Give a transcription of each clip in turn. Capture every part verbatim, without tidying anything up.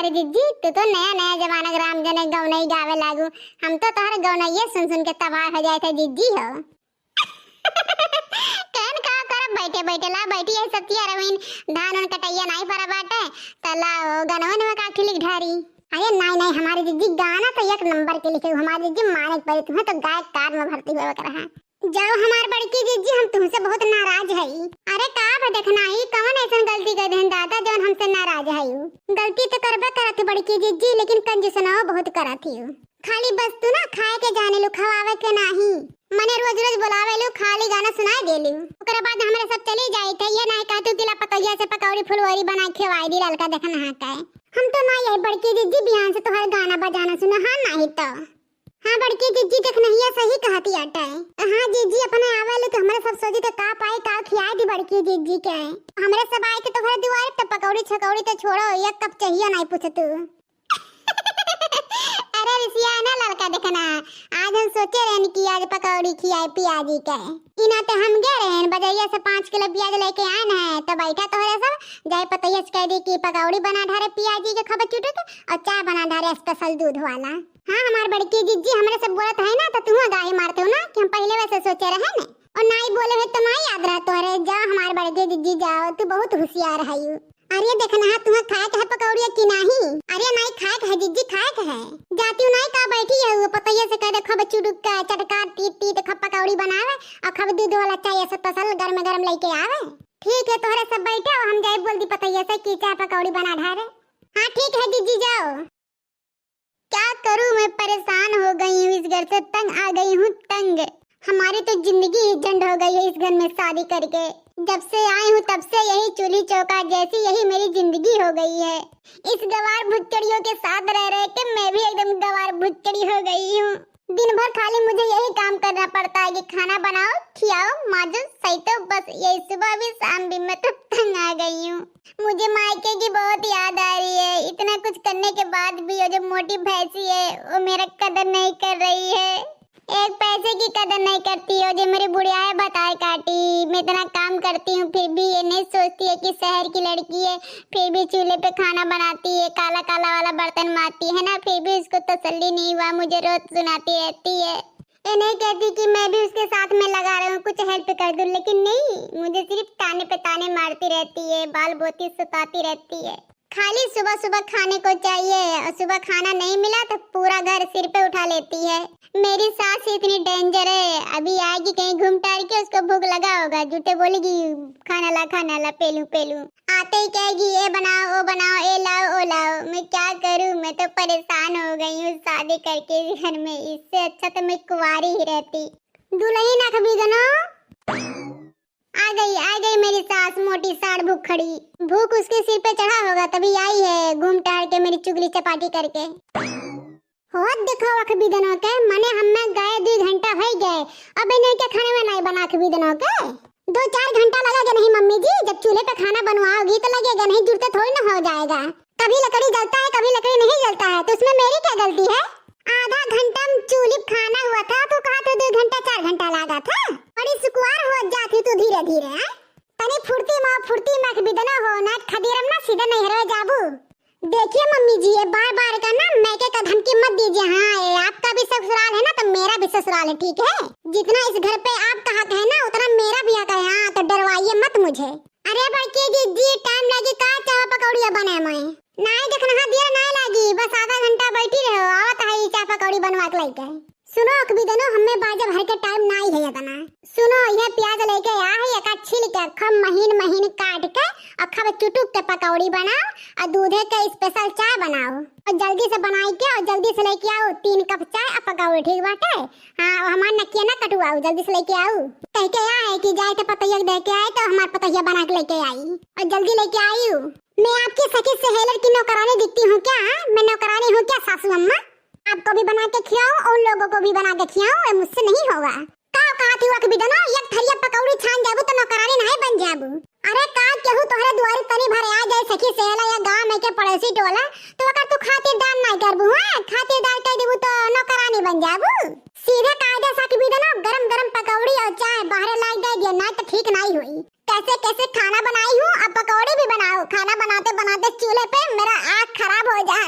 अरे जिज्जी, तू तो नया नया जमाना के राम जने गौनई गावे लागू। हम तो तोहर गौनइये सुन सुन के तबाह हो जाए थे जिज्जी हो। कहन का करब बैठे बैठे, ला बैठी है सतिया रवीन, धान उन कटैया नाई परा बाटे, त ला ओ गनवन में का लिख ढारी। अरे नाई नाई, हमारे जिज्जी गाना तो एक नंबर के लिखे, हमारे जिज्जी माने के पड़े, तुम्हें तो गायक कार में भर्ती होवे के रहा। जाओ हमार बड़की जिज्जी, हम तुमसे बहुत नाराज हई। अरे का बा देखना ही, कवन ऐसन गलती कर देहन दादा जौन हमसे नाराज हई? गलती तो करबे करत ही बड़की जिज्जी, लेकिन कंजूसनाओ बहुत करत ही। खाली बस तू ना खाए के जाने लू, खवावे के नाही। मने रोज रोज बुलावे लू, खाली गाना सुनाए दे लू। ओकरे बाद हमरे सब चली जाई थे, ये नाही कहतू कि ला पतोहिया से पकौड़ी फुलौरी बना के खवाई दी ललका देखना हा के। हम तो ना यही बड़की जिज्जी बिहान से तोहर गाना बजाना सुना, हाँ नाही तो। हाँ बड़की जिज्जी, देखनहिया सही कहती आटे। हाँ जिज्जी, अपने आवे ले तो हमरे सब सोची तो का पाई का खियाए दी बड़की जिज्जी के। हमरे सब आए थे तोहरे दुआरे तो पकौड़ी छकौड़ी तो छोड़ो, एक कप चाहिए नहीं पूछे तू। अरे रिसिया ना ललका देखना, आज हम सोचे रहन कि आज पकौड़ी खियाए पियाजी के। इना तो हम गए रहन बजरिया से पाँच किलो पियाज लेके आए न है, तो बैठा तोहरे सब जाए पतैया से कह दी कि पकौड़ी बना ढारे पियाजी के खबर चुटू के और चाय बना ढारे स्पेशल दूध वाला। हाँ, हमार बड़की जिज्जी हमरे सब बोलत है ना, तो तुहूँ गाही मारते हो ना कि हम पहले वैसे सोचे रहे ने। और नाई बोले है तो नाई याद रहा तोहरे। जाओ हमार बड़की जिज्जी जाओ, तू बहुत होशियार है यू। अरे देखना हा, तुहँ खाए के है पकौड़िया कि नाही? अरे नाई खाए के है जिज्जी, खाए के है। जाती हूँ नाई का बैठी है वो पतैया से कह दे खब चुड़ुक का चटका टीट टीट खब पकौड़ी बनावे और खब दूध वाला चाय ऐसा तसल गरम गरम लेके आवे। ठीक है, तोहरे सब बैठे हो, हम जाए बोल दी पतैया से कि चाय पकौड़ी बना ढारे। हाँ ठीक है जिज्जी जाओ। क्या करूँ, मैं परेशान हो गई हूँ, इस घर से तंग आ गई हूँ, तंग। हमारी तो जिंदगी ही झंड हो गई है इस घर में शादी करके। जब से आई हूँ तब से यही चूल्ही चौका जैसी यही मेरी जिंदगी हो गई है। इस गवार भुच्चड़ियों के साथ रह रह के मैं भी एकदम गवार भुच्चड़ी हो गई हूँ। दिन भर खाली मुझे यही काम करना पड़ता है कि खाना बनाओ, खियाओ, माजो, सैतो, बस यही। सुबह भी शाम भी मैं तो तंग आ गई हूँ। मुझे मायके की बहुत याद आ रही है। इतना कुछ करने के बाद भी वो जो मोटी भैंसी है, वो मेरा कदर नहीं कर रही है। एक पैसे की कदर नहीं करती है। वो जो मेरी बुढ़िया है, बताए काटी। मैं इतना काम करती हूँ, फिर भी ये नहीं सोचती है कि शहर की लड़की है, फिर भी चूल्हे पे खाना बनाती है, काला काला वाला बर्तन मारती है ना, फिर भी उसको तसल्ली नहीं हुआ, मुझे रोज सुनाती रहती है। ये नहीं कहती कि मैं भी उसके साथ में लगा रहूं, कुछ हेल्प कर दूं, लेकिन नहीं, मुझे सिर्फ ताने पे ताने मारती रहती है, बाल बोती सताती रहती है। खाली सुबह सुबह खाने को चाहिए और सुबह खाना नहीं मिला तो पूरा घर सिर पे उठा लेती है। मेरी सास इतनी डेंजर है, अभी आएगी कहीं घूम टहर के, उसको भूख लगा होगा, झूठे बोलेगी, "खाना ला, खाना ला, पेलू, पेलू।" आते ही कहेगी, "ये बनाओ, वो बनाओ, ये लाओ, वो लाओ।" मैं क्या करूं, मैं तो परेशान हो गई हूँ शादी करके इस घर में। इससे अच्छा तो मैं कुंवारी ही रहती। दुल्हन अखबीदनो, आ गई, आ गई मेरी सास, मोटी साढ़ भूखड़ी। भूख उसके सिर पे चढ़ा होगा, तभी आई है घूम टहर के मेरी चुगली चपाटी करके। होत देखो अखबीदनो के, मने हम्मे गए दुइ घंटा होइ गए, अब इन्हें के खाने में नहीं बना अखबीदनो के। दो चार घंटा लगेगा नहीं मम्मी जी, जब चूल्हे पे खाना बनवाओगी तो लगेगा नहीं, जुड़ते थोड़ी ना हो जाएगा। कभी लकड़ी जलता है, कभी लकड़ी नहीं जलता है, तो उसमें मेरी क्या गलती है? आधा घंटा में चूल्ही पे खाना हुआ था, तू कहा तो दो घंटा चार घंटा लागा था। बड़ी सुकुवार हो जाती तू धीरे धीरे, हैं? तनी फुर्ती मा, फुर्ती मा अखबीदनो हो, ना खदीरम ना सीधा नैहरवे जाबू। देखिए मम्मी जी, ये बार बार का ना मैके का धमकी मत दीजिए। हाँ, ये आपका भी ससुराल है ना तो मेरा भी ससुराल है, ठीक है? जितना इस घर पे आपका हक है ना उतना मेरा भी हक है। हाँ, तो डरवाइए मत मुझे। अरे बड़की जिज्जी, टाइम लगी का चाह पकौड़िया बने में? नाई देखना हा, देर नाई लागी, बस आधा घंटा बैठी रहो, आवत है ई चाह पकौड़ी बनवा के लेके। सुनो अखबीदनो, हम्मे बाजा भर के टाइम नाई है इतना। सुनो, यह प्याज लेके आ है, एका छील के खूब महीन महीन काट के और खूब चुटुक के पकौड़ी बनाओ और दूधे के स्पेशल चाय बनाओ और जल्दी से बनाई के और जल्दी से लेके आओ तीन कप चाय और पकौड़ी, ठीक बाटे? हाँ, और हमार नकिया ना कटवाओ, जल्दी से लेके आओ। कह के आ है कि जाए के पतैया दे के आए तो हमार पतैया बना के लेके आई और जल्दी लेके आई। मैं आपकी सखी सहेलर की नौकरानी दिखती हूँ क्या? हाँ? मैं नौकरानी हूँ क्या सासू अम्मा? आपको भी बना के खिलाऊं, उन लोगों को भी बना के खिलाऊं, ये मुझसे नहीं होगा। का कहा थी वक भी दनो, एक थरिया पकौड़ी छान जाबू तो नौकरानी नहीं बन जाबू। अरे का केहू तोहरे दुआरी तनी भर आ जाए सखी सहेला या गांव में के पड़ोसी टोला, तो अगर तू खातिरदार नहीं करबू, हाँ? खातिरदार कह देबू तो नौकरानी बन जाबू। सीधे कायदे से अखबीदनो, गरम गरम पकौड़ी और चाय बाहरे लाग दे दियो, नहीं तो ठीक नहीं हुई। कैसे कैसे खाना बनाई हूँ, अब पकौड़ी भी बनाओ। खाना बनाते बनाते चूल्हे पे मेरा आँख खराब हो जा।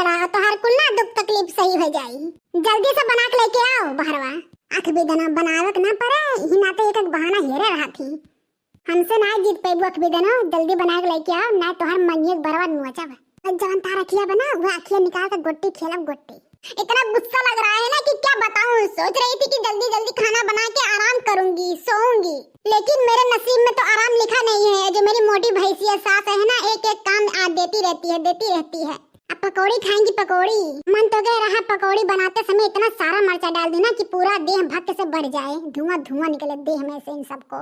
ता तोहार कुल ना दुख तकलीफ सही हो जाई। जल्दी से बना के लेके आओ बहरवा। अखबी दना बनावे के ना पड़े, इही नाते एक एक बहाना हेरे रहत ही। हमसे ना जीत पैबू अखबी दनो, जल्दी बना के लेके आओ, ना तोहार मंगिया के बरवा नोचब। और जवन तार अखिया बना, वह अखिया निकाल के गोटी खेलब गोटी। इतना गुस्सा लग रहा है ना कि क्या बताऊं। सोच रही थी कि जल्दी जल्दी खाना बना के आराम करूंगी, सोऊंगी, लेकिन मेरे नसीब में तो आराम लिखा नहीं है। जो मेरी मोटी भैंसिया सास है ना, एक एक काम आ देती रहती है, देती रहती है। अब पकौड़ी खाएंगी पकौड़ी। मन तो कह रहा पकौड़ी बनाते समय इतना सारा मरचा डाल दूं ना कि पूरा देह भक्क से बढ़ जाए, धुआं धुआं निकले देह में से इन सबको।